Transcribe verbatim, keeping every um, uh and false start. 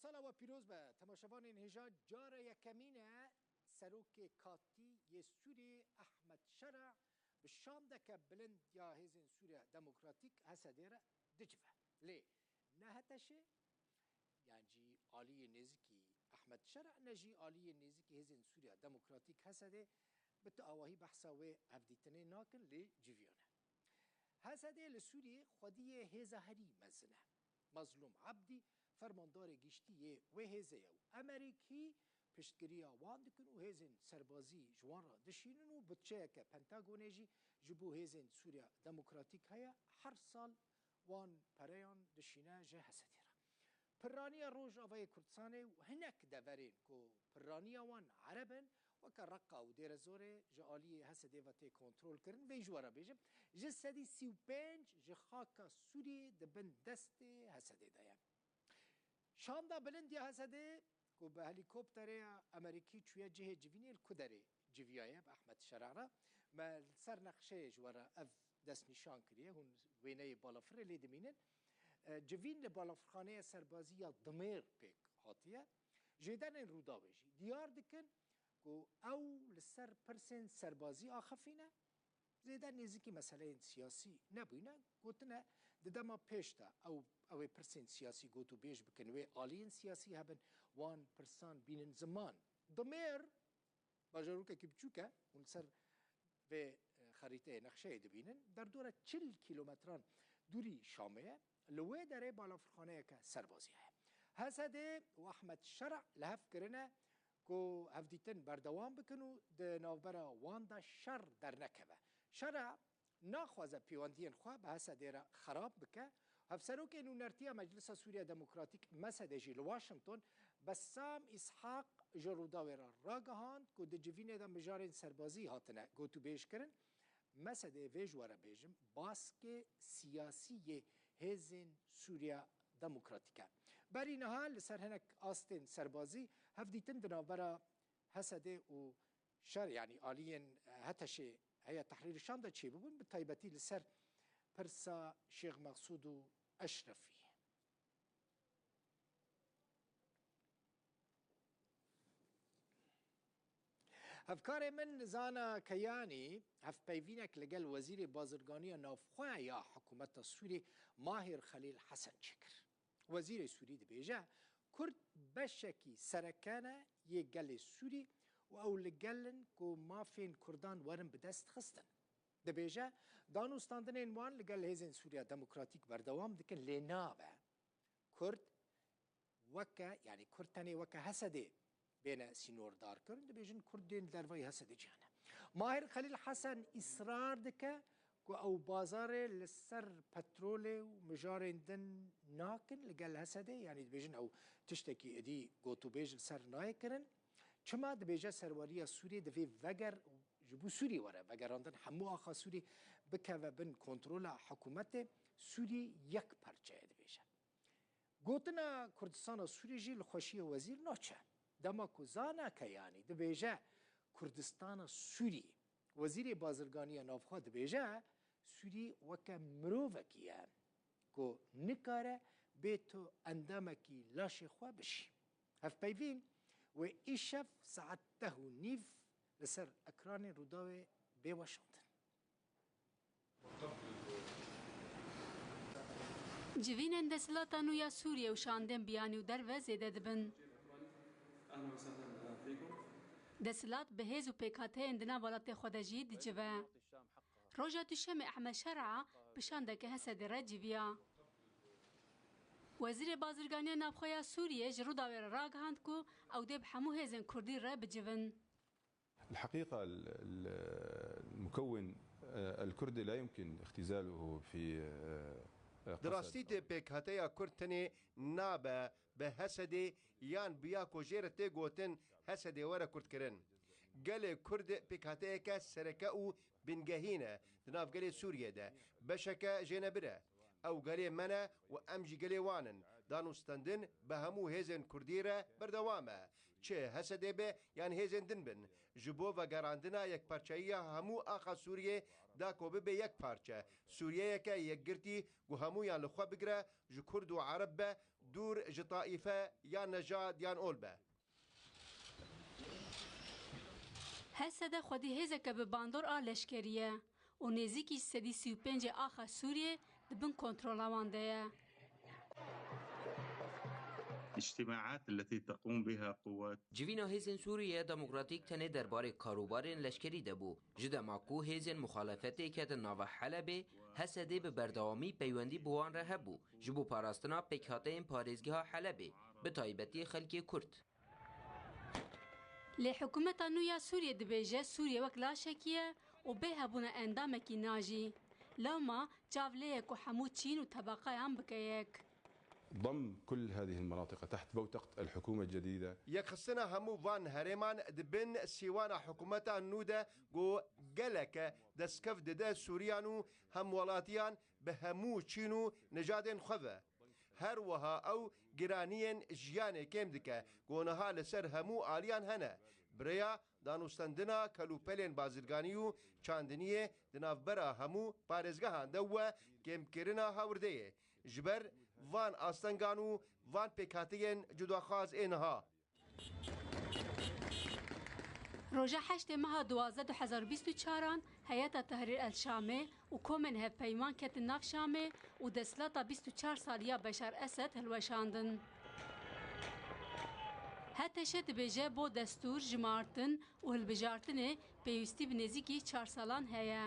Sala we pîroz be, temaşevanên hêja, cara yekemîn e serokê katî yê Sûriyê Ehmed Şera bi şandeke bilind ya Hêzên Sûriya Demokratîk, H S D, re dicive. Lê ne H T Şê, yan jî aliyê nêzikî Ehmed Şera, ne jî aliyê nêzikî Hêzên Sûriya Demokratîk, H S D, bi tu awahî behsa wê hevdîtinê nakin, lê civiyane. H S D li Sûriyê xwediyê hêza herî mezin e. Mazlûm Ebdî, fermandarê giştî yê wê hêzê ye û Emerîkî piştgiriya wan dikin û hêzên serbazî ji wan re dişînin û budçeyeke Pentagonê jî ji bo Hêzên Sûriya Demokratîk heye, her sal wan pereyan dişîne ji H S D re. Pirraniya Rojavayê Kurdistanê û hinek deverên ku pirraniya wan Ereb in, weke Reqa û Dêrezorê, ji aliyê H S D ve tê kontrolkirin. Vê ji we re bêjim, ji sedî sî û pênc ji xaka Sûriyê di bin destê H S D de ye. Şanda bilind ya H S D ku bi helîkopterê ya Emerîkî çûye cihê civînê, li ku derê civiyaye bi Ehmed Şera re? Me li ser nexşeyê ji we re ev destnîşan kiriye. Hûn wêneyê balafirê lê dimînin. E, civîn li balafirxaneya serbazî ya Dimêr pêk hatiye. Jêdanên Rûdawê jî diyar dikin ku ew li ser pirsên serbazî axifîne, zêde nêzîkî meseleyên siyasî nebûyne. Gotine, di dema pêş de ew, ew ê pirsên siyasî gotûbêj bikin, wê aliyên siyasî hebin, wan pirsan bînin ziman. Dimêr bajarokekî biçûk e, hûn li ser vê, e, xerîteyê, nexşeyê dibînin, derdora çil kîlometran dûrî Şamê ye. Li wê derê balafirxaneyeke serbazî heye. H S D û Ehmed Şera li hev kirine ku hevdîtin berdewam bikin û di navbera wan de şer dernekeve. Şera naxwaze pêwendiyên xwe bi H S D re xerab bike. Hevserokê nûnertiya Meclisa Sûriya Demokratîk, M S D, jî li Washington, Bessam Îshak, ji Rûdawê re ragihand ku di civînê de mijarên serbazî hatine gotûbêj kirin. M S D, vê ji we re bêjim, baskê siyasî yê Hêzên Sûriya Demokratîk e. Berî niha li ser hinek astên serbazî hevdîtin di navbera H S D û şer, yanî aliyên, e, H T Şê, Heyet Tehrîrî Şam de çêbûbûn, bi taybetî li ser pirsa Şêx Mexsûd û Eşrefî. Hevkarê min Zana Keyanî hevpeyvînek li gel Wezîrê Bazirganiya Navxwe ya Hikûmeta Sûrî Mahir Xelîl Hesen çêkir. Wezîrê Sûrî dibêje, Kurd beşekî sereke ne yê gelê Sûrî û ew li gel in ku mafên Kurdan werin bi dest xistin. Dibêje, danûstandinên wan li gel Hêzên Sûriya Demokratîk berdewam dikin, lê nabe Kurd weke, yanî Kurd tenê weke H S D bêne sînordarkirin, dibêjin Kurd dên dervayî H S D ciya ne. Mahir Xelîl Hesen îsrar dike ku ew bazarê li ser petrolê û mijarên din nakin li gel H S D, yanî dibêjin ew tiştekî êdî gotûbêj li ser nayê kirin. Çima? Dibêje serweriya Sûriyê divê veger, ji bo Sûrî were vegerandin, hemû axa Sûrî bikeve bin kontrola hikûmetê. Sûrî yek parçe ye, dibêje. Gotina Kurdistana Sûrî jî li xweşiyê wezîr naçe. Dema ku Zana Keyanî dibêje Kurdistana Sûrî, Wezîrê Bazirganiya Navxwe dibêje, Sûrî weke mirovekî ye ku nikare bê tu endamekî laşê xwe bişî. Hevpeyvîn wê îşev saet deh û nîv li ser ekranên Rûdawê bê weşandin. Civînên desthilata nû ya Sûriyê û şandên biyanî û derve zêde dibin. Desthilat bi hêz û pêkhateyên di nav welatê xwe de jî dicive. Roja Duşemê Ehmed Şera bi şandeke H S D re civiya. Wezîrê Bazirganiya Navxwe ya Sûriyê ji Rûdawê re ragihand ku ew dê bi hemû hêzên Kurdî re bicivin. الحقيقة ال-، ال-، المكون، آه، الكردي لا يمكن اختزاله في، آه، آه، Di قصر rastî de pêkhateya Kurd tenê nabe bi H S D yan bi ya ku jê re tê gotin H S D were kurdkirin. Gelê Kurd pêkhateyeke sereke û bingehîn e di nav gelê Sûriyê de. Beşeke jênebir e. Ew gelê me ne û em jî gelê wan in. Danûstendin bi hemû hêzên Kurdî re berdewam e. Çi H S D be yan hêzên din bin. Ji bo vegerandina yekparçeyiya hemû axa Sûriyê da ku bibe yek parçe. Sûriyeyeke yekgirtî ku hemûyan li xwe bigire, ji Kurd û Ereb be, dûr ji taîfe yan nejad yan ol be. H S D xwedî hêzeke bi bandor a leşkerî ye û nêzîkî sedî sî û pêncê axa Sûriyê di bin kontrola wan de ye. الاجتماعات التي تقوم بها قوات Civîna Hêzên Sûriye Demokratîk tenê derbarê karûbarên leşkerî de bû. Ji dema ku hêzên muxalefetê ketin nava Helebê, H S D bi berdewamî peywendî bi wan re hebû, ji bo parastina pêkhateyên parêzgeha Helebê, bi taybetî xelkê Kurd. Lê hikûmeta nû ya Sûriyê dibêje Sûriye wek laşekî ye û bê hebûna endamekî najî. Lewma çav lê ye ku hemû çîn û tebeqayan bike yek. ضم كل هذه المناطق تحت بوتقة الحكومة الجديدة. Yekxistina hemû van herêman di bin sîwana hikûmeta nû de ku geleke destkev dide Sûriyan û hemwelatiyan bi hemû çîn û nejadên xwe ve. Her wiha ew giraniyên jiyanê kêm dike ku niha li ser hemû aliyan hene. Bi rêya danûstendina kelûpelên bazirganî û çandiniyê di navbera hemû parêzgehan de we kêmkirina hawrdeyê ji ber van astengan û van pêkhateyên cudaxwaz ê niha. Roja heştê meha duwazdeh du hezar bîst û çaran heyeta Tehrîr el Şamê û komên hevpeyman ketin nav Şamê û desthilata bîst û çar salî ya Beşar Esed hilweşandin. H T Ş dibêje bo destûr, jimartin û hilbijartinê pêwîstî bi nêzîkî çar salan heye.